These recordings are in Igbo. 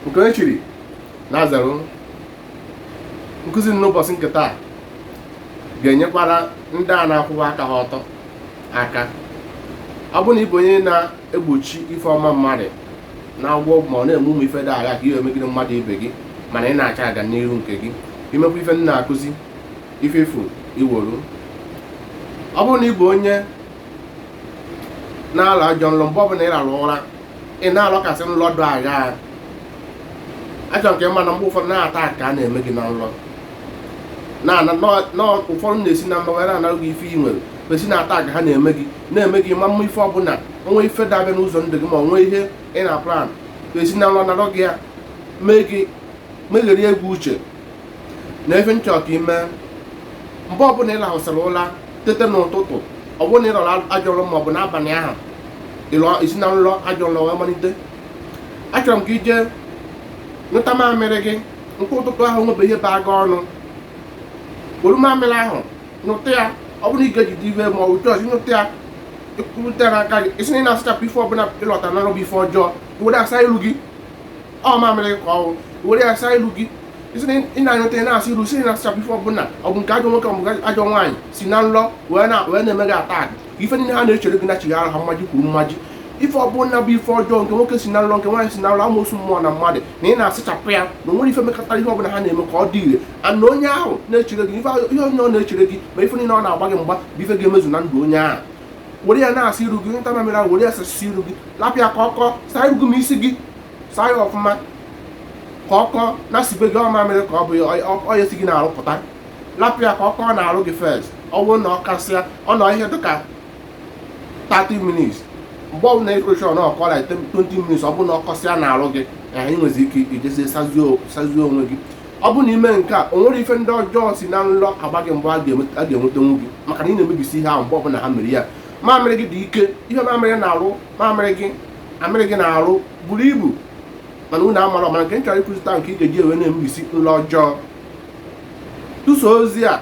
Nke onye chiri na-azarụ. Nkụzi n'ụbọchị nke taa ga-enyekwara ndị a na-akwụwa aka ha ọtọ aka. Ọ bụrụ na ị bụ onye na-egbochi ife ọma mmadụ na-agwọ ma ọ na-eme ụmụ ife dị agha ka ihe emegide mmadụ ibe gị, mana ị na-achọ aga n'ihu nke gị, imekwa ife m na-akụzi, ife efu iworu. Ọ bụrụ na ị bụ onye na-alọ ajọ nlọ, mgbe ọbụla ị rara ụra ị na-alọkasị nlọ dụ agha, achọ nke mma na mgbe ụfọdụ na-ata ka a na-eme gị na nlọ, ụfọdụ na-esi na nlọ wee na-anara gị ife ị nwere, kwesị na-ata ka ha na-eme gị, na-eme gị ma mma ife ọbụla onwe ife dabịa n'ụzọ ndụ gị, ma onwe ihe ị na plan, kwesị na nlọ nara gị ya, mee gị megherie egwu uche na efe nchọ ka ime. Mgbe ọbụla ị lahụsịrị ụla tete n'ụtụtụ, ọ bụrụ na ị rọrọ ajọ nrọ ma ọ bụ n'abalị ahụ isi na nlọ ajọ nlọ wee malite, achọrọ m ka ije nyụta mamịrị gị nke ụtụtụ ahụ nwebe ihe baa gị ọnụ, were mamịrị ahụ nyụta ya. Ọ bụrụ na ị ga-ejide ife ma ọ bụ chọọchị nyụta ya, ikwurute n'aka gị, isi na ị na-asachapụ ife ọbụla ịlọta na bụ ife ọjọọ, were asa ilu gị. Ọ mamịrị gị ka ọ wụ, were ya asa ilu gị. Isi na ị na-anyụta, ị na-asa ilu, si na na-asachapụ ife ọbụla ọ bụ nke ajọ nwoke ọ bụ ajọ nwaanyị si na nlọ wee na-eme gị attack, ife niile ha na-echere gị nachighara ha mmaji kwuru mmaji. Ife ọbụla bụ ife ọjọọ nke nwoke si na nlọ, nke nwaanyị si na nlọ, amoosu mmụọ na mmadụ, na ị na-asachapụ ya, na onwere ife mekọtara ihe ọbụla ha na-eme ka ọ dị ire. Ana onye ahụ na-echere gị ife, ihe onye ọ na-echere gị, ma ife niile ọ na-agba gị mgba bụ ife ga-emezu na ndụ onye ahụ. Were ya na-asa iru gị, nta mamịrị ahụ, were ya sasịsị iru gị, lapụ ya ka ọkọ, saa iru gị ma isi gị, saa ya ọfụma ka ọkọ na sibe gị. Ọ mamịrị ka ọ bụ ọ ya esi gị na-arụpụta. Lapụ ya ka ọkọ na-arụ gị first. Ọ bụrụ na ọ kasịa, ọ nọ ihe dịka 30 minutes, mgbe ọ bụla ịrụcha na ọkọ like 20 minutes, ọ bụrụ na ọ kọsịa na-arụ gị, anyị nwezi ike ijezie sazie onwe gị. Ọ bụ na ime nke a, o nwere ife ndị ọjọọ si na nlọ agba gị mgbe a ga-enwetanwu gị, maka na ị na-emebisi ihe ahụ mgbe ọbụla ha mere ya. Mamịrị gị dị ike, ihe mamịrị na-arụ, mamịrị gị amịrị gị na-arụ buru ibu, mana unu amara. Mana nke m chọrọ ịkụzi taa, nke ị ga-eji ewe na-emebisi nlọ ọjọọ, tụso ozi a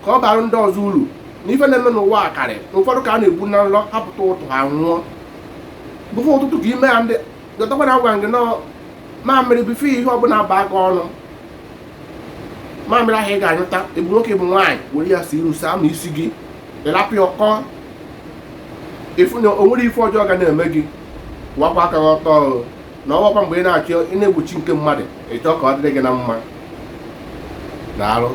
ka ọ bara ndị ọzọ uru na ife na-eme n'ụwa a karị na ụfọdụ ka a na-egbu na nlọ, hapụta ụtụ ha nwụọ bụfụ ụtụtụ ka ime ya. Ndị dọtakwa na agwa gị nọ mamịrị bifo ihe ọbụla baa gị ọnụ, mamịrị ahụ ị ga-anyụta, ebu nwoke bụ nwaanyị, were ya si iru saa ma isi gị, ịrapụ ya ọkọ, ịfụ na o nwere ife ọjọọ ga na-eme gị. Wakwa aka gị ọtọ na ọwakwa mgbe ị na-achọ ị na-egbochi nke mmadụ, ịchọ ka ọ dịrị gị na mma. Daalụ.